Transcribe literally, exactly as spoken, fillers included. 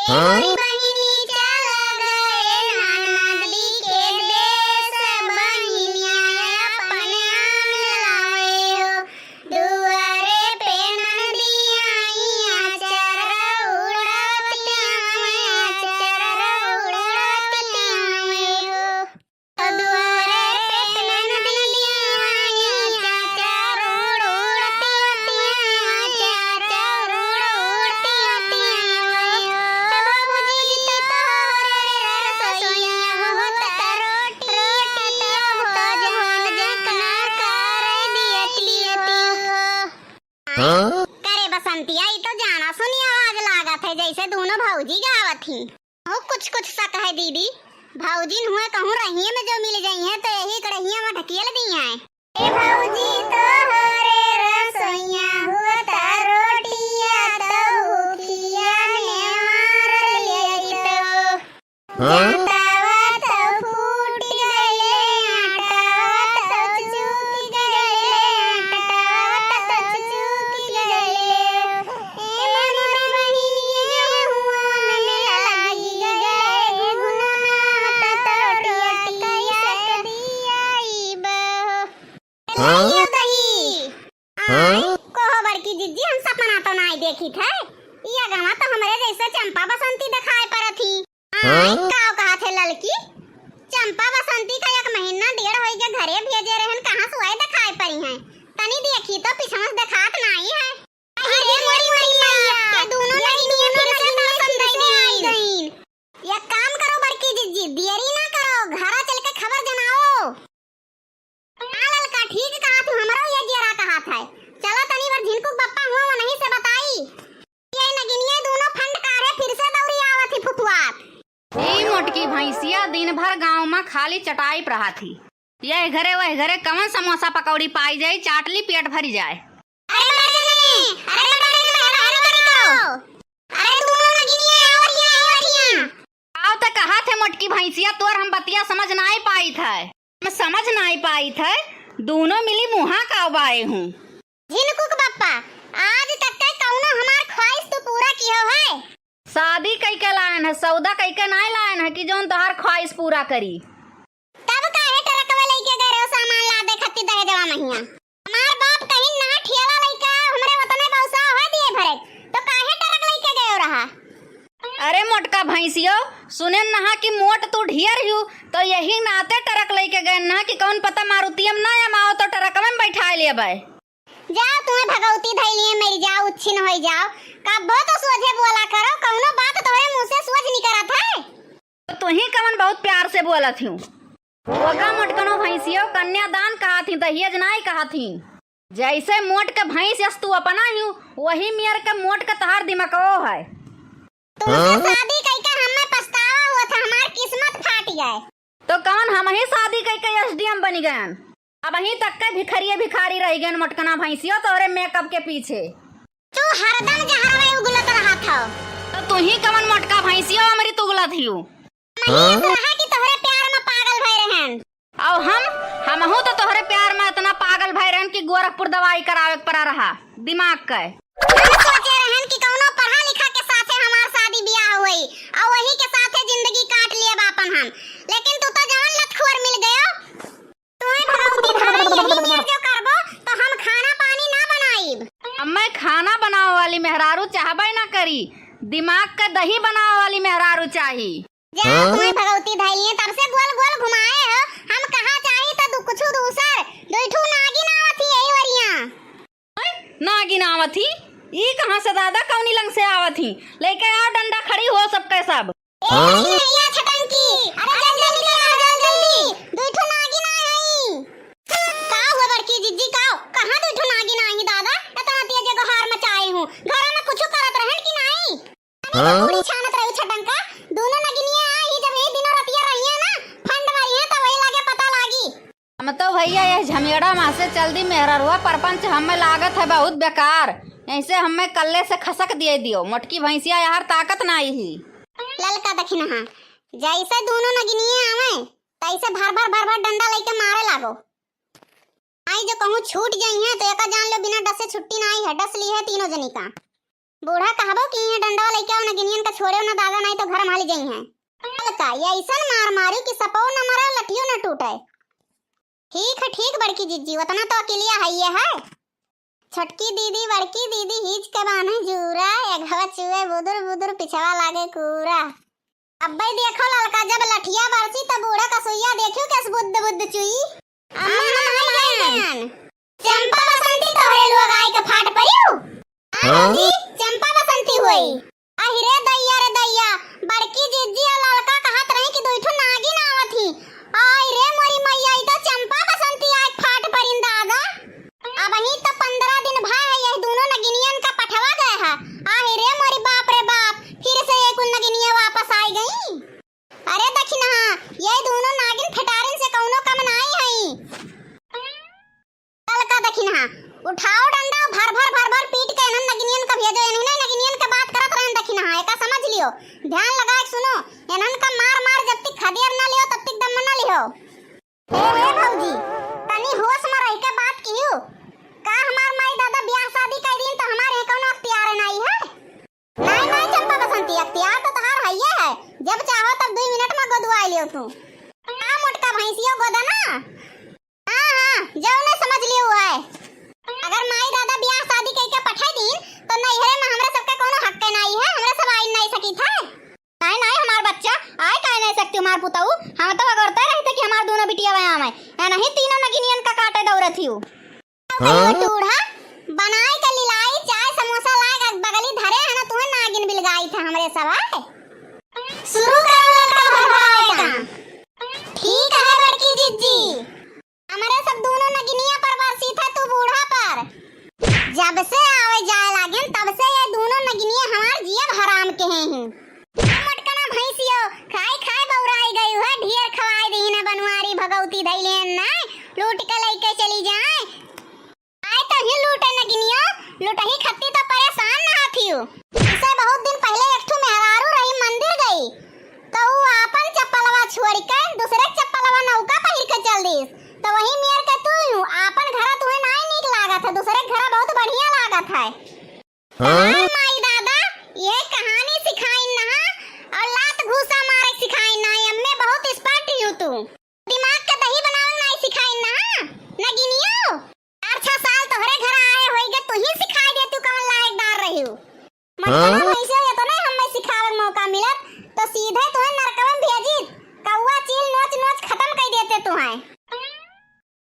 हाँ? मोरी बहिनी चल गए ननदी के देश, बहिनिया अपन आम लावे हो। दुआरे पे ननदी आई, अचर उड़त आवे, अचर उड़त आवे हो। दुआरे पे ननदी आई, अचर उड़त आवे, अचर उड़त आवे हो। बाबूजी तोहरे रसोइया होत रोटी, रोटी तो भोजन कर दियती हो। हाँ? करे बसंतिया, ई तो जाना सुनी आवाज लागत है, जैसे दोनों भौजी गावत ही। ओ कुछ कुछ शक है दीदी, भौजिन हुए कहूँ रहिए में जो मिल जाई हैं, तो यही कड़हिया में ढकेल दी हैं। ए भौजी तोहरे रसोइया हुआ ता रोटिया तो भूखिया ने मार लेई तो। हाँ? जातावा तो फूट गइले, आटावा तो चूक गइले, आटावा तो चूक गइले। ए मोर बहिनिया हुआ में लागी गए घुघुना, तो रोटिया कैसे दियाई बहो। हाँ? दही। हाँ? कहो बड़की जिज्जी, हम सपना तो नाई देखी थे। ई अगवा तो हमरे जैसे चंपा बसंती दिखाई पड़त ही। हाँ? का कहा थे ललकी? चंपा बसंती का एक महीना डेढ़ होई के घरे भेजे रहन, कहाँ से वही दिखाई पड़ी हैं? तनी देखी तो पीछे से दिखात नाई है। अरे मोरी मोरी मैया, ये दोनों नगिनिया फिर से दर्शन दे आई गईन। एक काम करो बड़की जिज्जी, देरी ना करो, घरा चल के खबर जनाओ। हाँ ललका, ठीक कहा तू, हमरो ये जियरा कहा था। चलो तनी बार झिनकुक बप्पा हुआ, वो नहीं से बताई। ये नगिनिया दोनों फंड काढ़े फिर से दौड़ी आवत ही फुफुआत। ई मोटकी भैंसिया दिन भर गाँव में खाली चटाई पर रहा थी। यह घरे वह घरे कवन समोसा पकौड़ी पाई जाई, चाटली पेट भरी जाए। अरे मर्दनी, अरे मर्दनी, मेहरारू करी करो। अरे दोनों नगिनिया आवत हियाँ, आवत हियाँ। आओ त कहा थे मोटकी भैंसिया, तोर हम बतिया समझ नाई पाई थे। हम समझ नाई पाई थे, दोनों मिली मुहा का बाए हूँ। झिनकुक बप्पा, आज तक के कौनो हमार ख्वाहिश तू पूरा किहो है? शादी कई के लायन है, सौदा कई के नाई लायन है कि जौन तोहार ख्वाहिश पूरा करी। तब काहे ट्रकवे लइके गए रहो सामान लादे खातिर दहेजवा महिया? हमार बाप कहीं ना ठेला लइके आए, हमरे ओतने बउसा होए दिए भरे, तो काहे ट्रक लइके गयो रहा? अरे मोटका भैंसियो, सुने नहा कि मोट तू ढियर हियो, तो यही नाते ट्रक लइके गए ना कि कौन पता मारुतियम ना अमाओ तो ट्रकवे में बैठाए लेबे। जाओ, तुम्हें भगवती धइलिए, मर जाओ, उच्छिन होई जाओ। कब्बो तो सोझे बोला करो, कौनो बात तोहरे मुँह से सोझ निकरत है। तो तुही कवन बहुत प्यार से बोलत हियो। ओका मोटकनो भैंसियो कन्यादान कहा थी, दहेज नाई कहा थी। जैसे मोट के भैंस यस तू अपना हियो, वही मेर के मोट के तहार दिमकवो है। तुमसे हाँ? शादी कइके हमें पछतावा हुआ था, हमार किस्मत फाट गए। तो कौन हम ही शादी कइके एसडीएम बनी गयन? अबहीं तक के भिखरिये भिखारी रहि गयन मोटकना भैंसियो तोहरे मेकअप के पीछे। तू हरदम जहरवे उगलत रहत हौ। तो तुही कवन मोटका भैंसियो अमृत उगलत हियो? हम हाँ? रहा कि तोहरे प्यार में पागल भय रहन। अउ हम, हमहू तो तोहरे प्यार में इतना पागल भय रहन कि गोरखपुर दवाई करावे के पड़ा रहा, दिमाग के। हम सोचे रहन कि कौनो पढ़ा लिखा के साथे हमार शादी बियाह होई, अउ वही के साथे जिंदगी काट लेब आपन हम। लेकिन तू तो जवन लतखुअर मिल गयो। तुम्हें भगवती धारा यही मेर जो करबो, तो हम खाना पानी ना बनाइब। अब मैं खाना बनावे वाली मेहरारू चाहबे ना करी, दिमाग का दही बनावे वाली मेहरारू चाही। जा, हाँ? तुम्हें भगवती धइलिए, तब से गोल गोल घुमाए हो। हम कहा चाही तो दू, कुछ दूसर, दुई ठू नागिन आवत ही यही वरिया। नागिन आवत ही? ई कहाँ से दादा, कौनी लंग से आवत ही? लेके आओ डंडा, खड़ी हो सबके सब। ए, हाँ? भैया छटंकी, अरे जल्दी, जल्दी आ, जल्दी, जल्दी। दुई ठो नागिन आए हई। का हुआ बड़की जिज्जी, का? कहाँ दुई ठो नागिन आई दादा? इतना तेज एगो हार मचाए हूँ। घर में कुछ करत रहन कि नाई? हाँ? पूरी छानत रही छटंका। दोनों नगिनिया आई, जब ये दिनों रतिया रही है ना, फंड मारी है, तो वही लगे पता लागी। हम तो भैया यह झमेड़ा में से चल दी मेहररुआ, परपंच हमें लागत है बहुत बेकार, यहीं से हमें कल्ले से खसक दिए दियो, मोटकी भैंसिया यार ताकत ना आई ही। ललका दखिनहा, जैसे दोनों नगिनिया आवे, तैसे भर भर भर भर डंडा लेके मारे लागो। आई जो कहूँ छूट जाई है तो एका जान लो बिना डसे छुट्टी ना आई है, डस ली है तीनों जनी का। बूढ़ा कहबो कि इहाँ डंडवा लइके आओ, नगिनियन का छोड़े ना दादा, नाहीं तो घर माली जइहैं। ललका, ये अइसन मार मारी कि सपौ न मरे, लठियो न टूटे। ठीक है, ठीक बड़की जिज्जी, उतना तो अकिलिया है ये है। छोटकी दीदी, बड़की दीदी, हीच के बान्हे जूरा, एघवा चुए बुदुर बुदुर, पिछवा लागे कूरा। अब्बे देखो ललका, जब लठिया बरसी तब बूढ़ा कसुइया देखियो कैस बुद्ध बुद्ध चुई। अम्मा, अम्मा, हमारी हमारी बहन। चंपा बसंती तोहरे लोग आए के फाट परियो। हाँ, हाँ? जी, चंपा बसंती हुई। अहि रे दैया रे दैया, बड़की जिज्जी और ललका कहत रही कि दुई ठो नागिन आवत ही। आई रे मोरी मैया, ई तो चंपा बसंती आए के फाट परिन दादा। अबहीं तो पन्द्रह दिन भा है, यह दोनों नगिनियन का पठवा गए है। आहि रे मोरी बाप रे बाप, फिर से ये कुल नगिनिया वापस आई गई। अरे दखिनहा, ये दोनों नागिन फेटारिन से कौनो कम नाई हई। ललका दखिनहा, उठाओ डंडा, भर भर भर भर पीट के इन्हन नगिनियन का भेजो, इन्हन नगिनियन के बात करत रहन दखिनहा, एका समझ लियो, ध्यान लगा के सुनो, इन्हन का मार मार जब तक खदेर न लियो तब तक दम न लियो। ए, ए भौजी, तनी होश में रह के बात कियो। का हमार माई दादा ब्याह शादी कर दीन तो हमारे यहाँ कौनो अख्तियार नाई है? नाई, नाई चंपा बसंती, अख्तियार तो तहार हइये है, जब चाहो तब दुई मिनट में गोदवाई लियो तू। आ मोटका भैंसियो गोदा ना। हाँ, हाँ, जौने समझ लियो है। अगर माई दादा ब्याह शादी कइके पठाई दीन, तो नैहरे में हमरे सबके कौनो हक के नाई है, हमरे सब आई नाई सकी थे। नाई, नाई, हमार बच्चा, आए काहे नाई सकती हमार पुतऊ? हम तो अगरते रहते कि हमार दोनों बिटिया बयाम है। या नहीं, तीनों नगिनियन का काटे दौड़त हियो। हाँ? टूढ़ा, बनाए के लिलाई, चाय समोसा लाए के बगली धरे है ना, तुहे नागिन बिलगाई थे हमरे सब, आए? शुरू करो लड़का भरवाए का। ठीक है बड़की जिज्जी। हमरे सब दोनों नगिनिया पर बरसी थे तू बूढ़ा पर। जब से आवे जाए लागेन, तब से ये दोनों नगिनिया हमार जियब हराम के हैं ही। मोटकना भैंसियो, खाए खाए बौराई गई है, ढेर खवाए दीन है बनवारी भगौती धैले हैं ना, लूट के लइके चली जाए। आए तो ही लूटे नगिनियो, लुटही खत्ती तो परेशान ना थियो। इसे बहुत दिन पहले एक ठो मेहरारू रही, मंदिर गई, तो ऊ आपन चप्पलवा छोड़ के दूसरे के चप्पलवा नौका पहिर के चल दीस। तो वही मेर के तू यूं आपन घरा तुहे नाई नीक लागत है, दूसरे के घरा बहुत बढ़िया लागत है। हाँ? हाँ, माई दादा, ये कहानी सिखाइन ना और लात घूसा मारे सिखाइन ना, अम्मे बहुत expert ही हूँ तू। दिमाग के दही बनावल नाई सिखाइन ना, नगिनियो। चार छह साल तोहरे घर आए होइगे, तू ही सिखाई दे तू कौन लायकदार रही हो। हाँ?